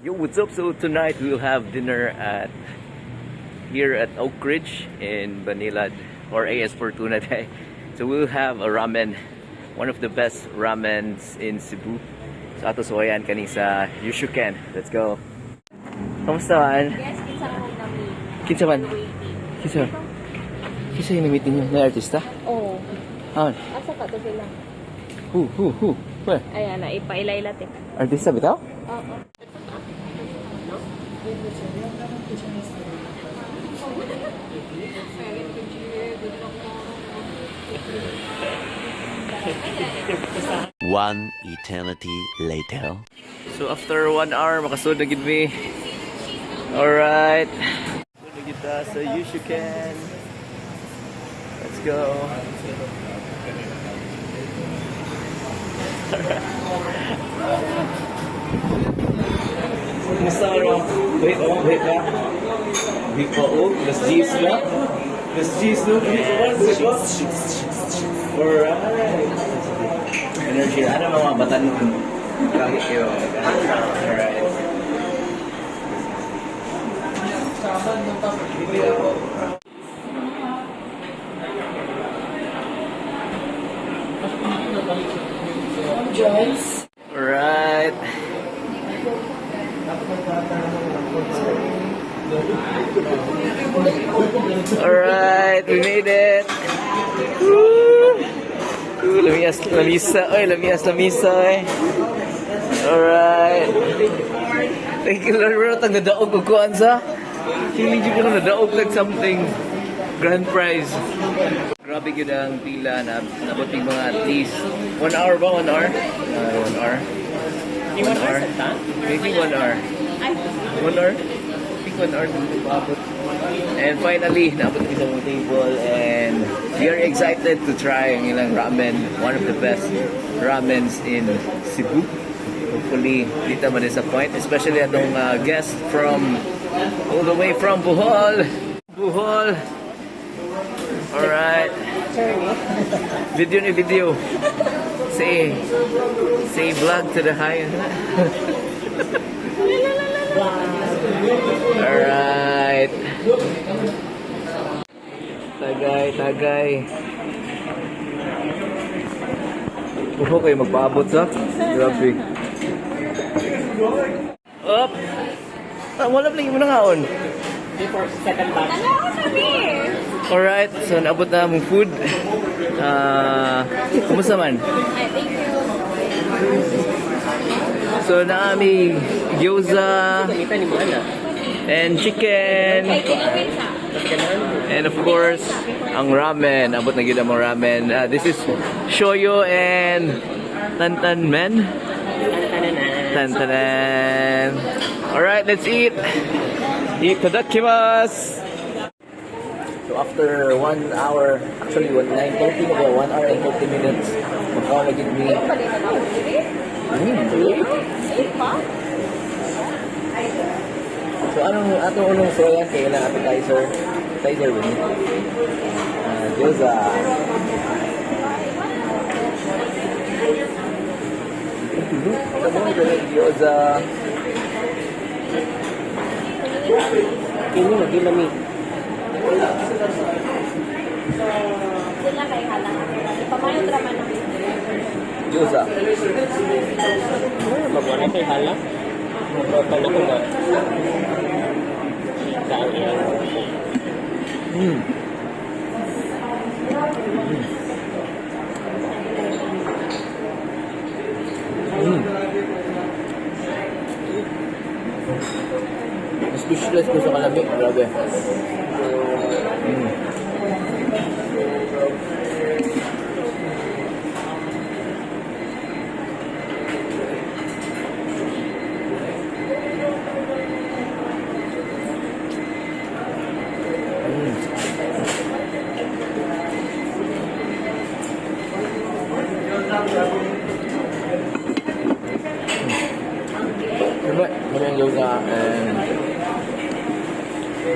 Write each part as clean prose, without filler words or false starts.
Yo, what's up? So tonight we'll have dinner at here at Oak Ridge in Banilad or AS Fortuna Day. So we'll have a ramen, one of the best ramens in Cebu. So ato suwayan kani sa Yushuken. Let's go. Kamusta man? Yes, kinsa akong na-meet. Kinsa man? Waiting. Kinsa? Kinsa yung na-meet ninyo? Na artista? Oo. Ah, Asa ka to sila? who, who, who? Where? Ayan na, ipaila-ila te. Artista bitaw? Oo. One eternity later. So after 1 hour, makasud na gid mi. Alright. Sud na kita sa Yushuken. Let's go. Kumusta ka ro? Wait, oh, wait na. Wait pa, oh. Las G's na. Las G's no? Wait pa, wait pa. Alright. Energy. Ano mga batan nun? Kahit kayo. Alright. Joyce. Alright. Alright, we made it. Woo! Ooh, lamias, lamisa. Oy, lamias, lamisa. Oy. Alright. Thank you, Lord. Bro, tang nadaog og kuan sa. Feeling jud ko na nadaog tag something. Grand prize. Grabe gyud ang pila na nabot yung mga at least 1 hour ba? 1 hour? 1 hour. 1 hour? Maybe 1 hour. 1 hour? I think 1 hour dito paabot. And finally, naabot kami sa mga table and we are excited to try ang ilang ramen. One of the best ramens in Cebu. Hopefully, dito ma-disappoint. Especially atong guest from all the way from Bohol. Bohol. Alright. Video ni video. Say vlog to the high. Alright. Tagay, tagay. Uho kayo magpaabot sa? Grabe. Up! Ah, wala pa lagi mo nangaon. Before second batch. Ano ako sabi? Alright, so naabot na among food. Ah, kumusta man? Ay, thank you. So naami gyoza Ganita ni mo ana. and chicken. Ay, kinawin sa. Mas ganahan mo. And of course, ang ramen. Abot na gyud ang mga ramen. Ah, this is Shoyo and Tantan Men. Tanananan. Tantanan. Alright, let's eat. Itadakimasu. So after 1 hour, actually 9:30 na ba? 1 hour and 30 minutes. Magkaon na gyud mi. Balik na ako diri. Ay, pa? So anong atong unong soyan kay ilang appetizer? Appetizer ba ni? Ah, gyoza. Ito mo ito gyoza. Kini lagi lami. Sila kay halang. Ipamayot raman na. Gyoza. Oh, magwala kay hala. Magwala na ko ba? Chika ang iyang. Speechless ko sa kalami. Grabe. Lami, lami ang gyoza and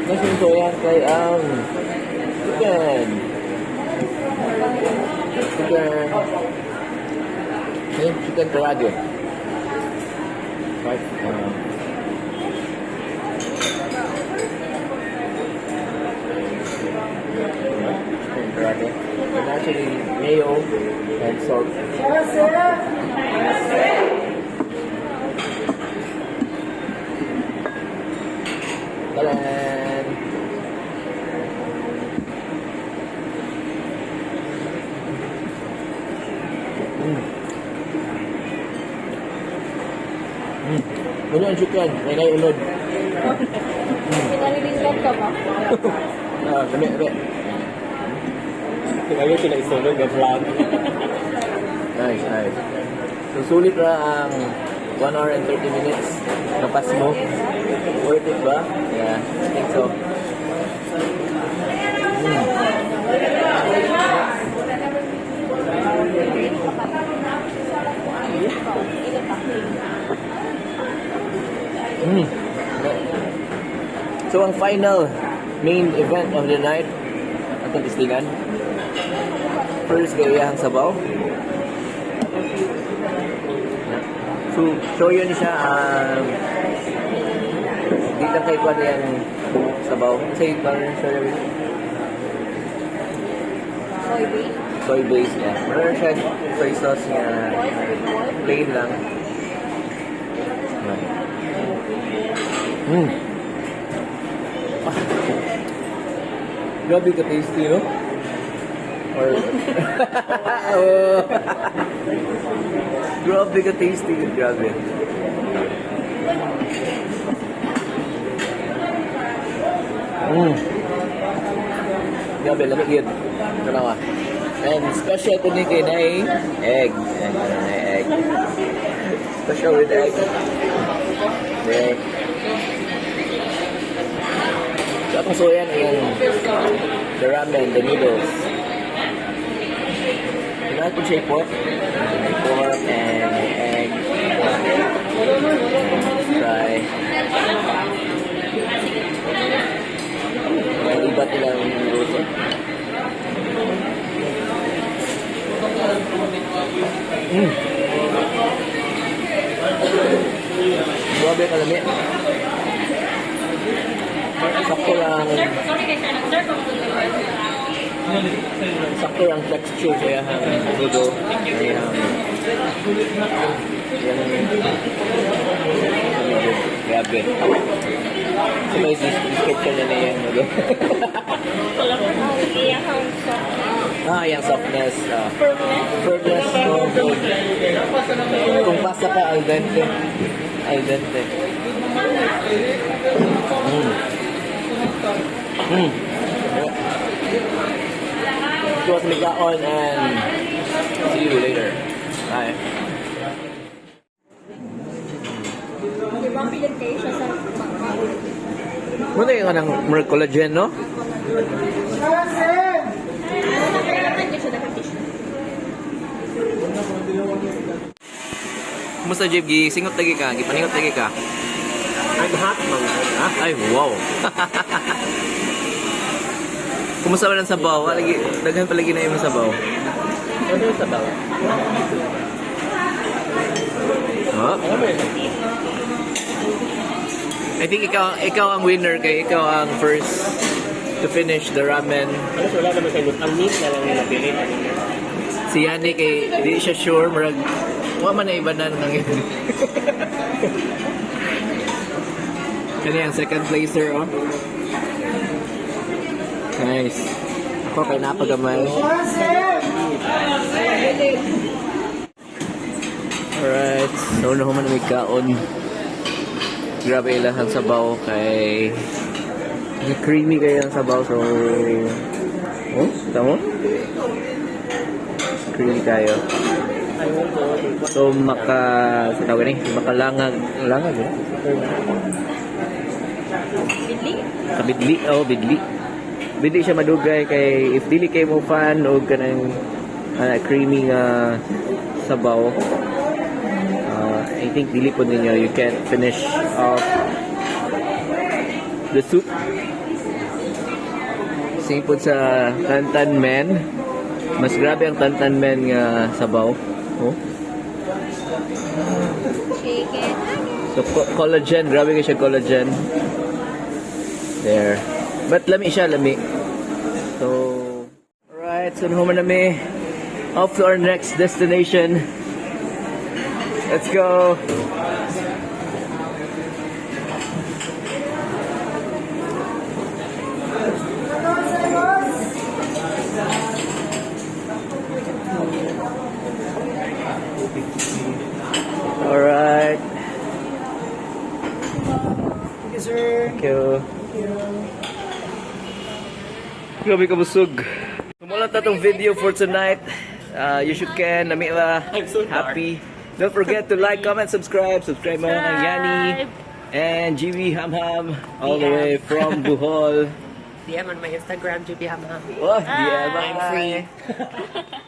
nasa soyan kay ang chicken. Chicken. Eh, chicken karaage. Five. Grabe. And actually, mayo and salt. Taran! Ano ang chicken? May naiulod. Pinariringgan ka ba? Ah, dami, dami. Ayaw sila isulog ang vlog. Nice, nice. So, sulit ra ang 1 hour and 30 minutes na pass mo. Worth it ba? Yeah, I think so. So, ang final main event of the night, atong tistingan. First, kay iyang sabaw. So, so yun siya, di lang kay kwan yung sabaw. Say, parang soy, Soy beef. Soy base niya. Meron siya soy sauce niya, plain lang. Ah. Grabe ka tasty, no? Or, oh. Grabe ka tasty, grabe. Grabe, lamig yun. Tanawa. And special po ni kay Nay, egg. Egg, egg. Special with egg. Okay. So, atong soyan, ayan, the ramen, the noodles. Kailangan po siya pork. May pork and may egg. Try. May iba't ilang luto. Grabe kalami. Sakto lang. Sakto lang texture sa iyang noodle. Iyang iyang grabe. So may description na niya yung noodle. Iyahang soft. Ah, yung softness. Ah. Firmness. Firmness, no, good. Kung pasta pa, al dente. Al dente. Yeah. It was Migaon and see you later. Bye. Di ba pilit kayo siya sa maulit? Muna yung anong more collagen, no? Kailangan niya siya naka-tissue. Kumusta, Jib? Gisingot lagi ka? Gipaningot lagi ka? I'm hot, man. Ay, wow! Kumusta ba ng sabaw? Lagi, daghan palagi na yung sabaw. Ano yung sabaw? Huh? Ano mo yun? I think ikaw ang winner kay ikaw ang first to finish the ramen. Ano, wala naman sa Ang meat na lang yung nabili. Ano yun? Si Yannick kay di siya sure murag wa man na ibanan kang Kani ang second placer, oh. Nice. Ako kay napagamay. Alright, so nahuman na may kaon. Grabe ilang ang sabaw kay creamy kayo ang sabaw, so oh, tamo? Creamy kayo. So maka sa tawag ni, makalangag, langag eh. Bidli? Kabidli, oh, bidli. Bidli siya madugay kay if dili kay mo fan og kanang creamy nga sabaw. I think dili po ninyo you can finish off the soup. Same po sa Tantan Men. Mas grabe ang Tantan Men nga sabaw. Oh. Chicken. So collagen, grabe kay siya collagen. There. But lami siya, lami. Alright, so nahuman na mi. Off to our next destination. Let's go. Alright. Thank you, sir. Thank you. Grabe ka busog. Sumulat na tong video for tonight. You should ken, Namila, I'm so dark. happy. Don't forget to like, comment, subscribe. Subscribe mo kang Yani and GB Hamham all the way from Bohol. DM on my Instagram, GB Hamham. Oh, yeah, I'm free. bye.